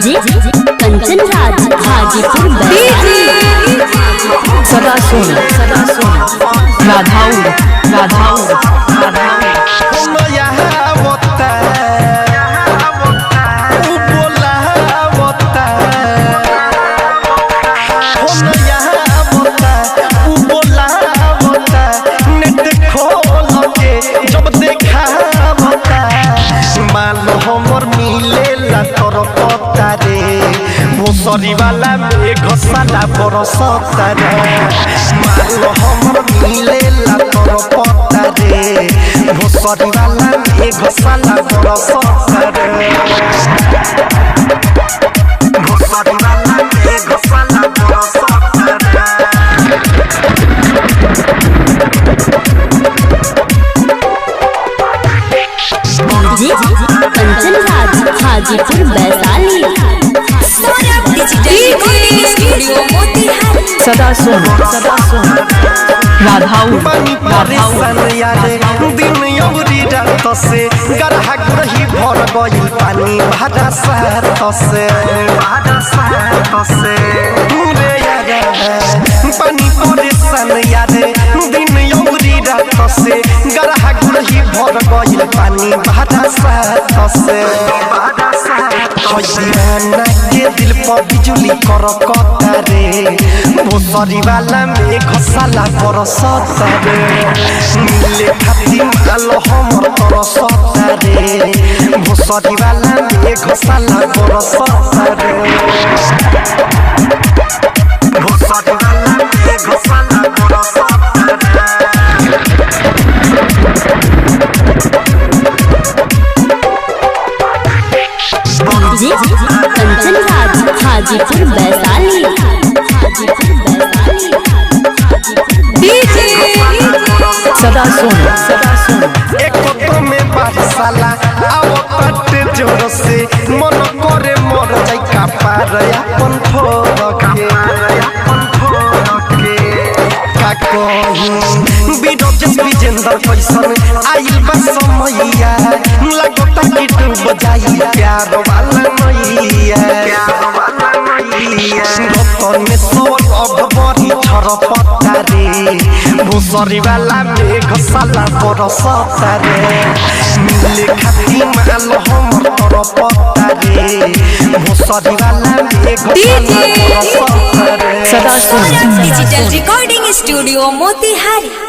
DJ Kanchan Raj Hajipur Vaishali. सदा सोना, सदा सोना, राधाउर, राधाउर, राधाउर। भोसरी वाला में घसाला बरसता रे, माल हमर मिलेला तोर पता रे, भोसरी वाला में घसाला बरसता रे, भोसरी वाला में घसाला बरसता रे। DJ Kanchan Raj Hajipur Vaishali. Saurabh digital recording studio Motihari. सदा सोना, सदा सोना, राधाउर, पानी राधाउर, परेशान यारे दिन अउरी रात से, गरहा गुरही भर गइल पानी भाड़ा सात से, भाड़ा सात से रे यारे। पानी परेशान यारे दिन अउरी रात से, गरहा गुरही भर गइल पानी भाड़ा सात से, भाड़ा सात दीवाना के दिल पर बिजुली करकता रे, भोसरी वाला में घसाला बरसता रे, मिले खाती माल हमर तरसता रे, भोसरी वाला में घसाला बरसता रे, भोसरी वाला में घसाला बरसता रे। डीजे कंचन राज हाजीपुर वैशाली। हाजीपुर वैशाली। डीजे सदा सोना, सदा सोना, एक तो में बारिशाला आओ तट जोर से, मन करे मर जाई कपार अपन फोड़ के, अपन फोड़ के। का कहूं बिरजस विजेंद्र कैसन आइल बा समैया, लगता कि डूब जाई प्यार वाला नैया, प्यार वाला नैया। रतन में सोल अब बड़ी छरपता रे, भोसरी वाला में घसाला बरसता रे, मिले खाती माल हमर तरपता रे, भोसरी वाला में घसाला बरसता रे। सदा सोना, Saurabh digital recording studio Motihari.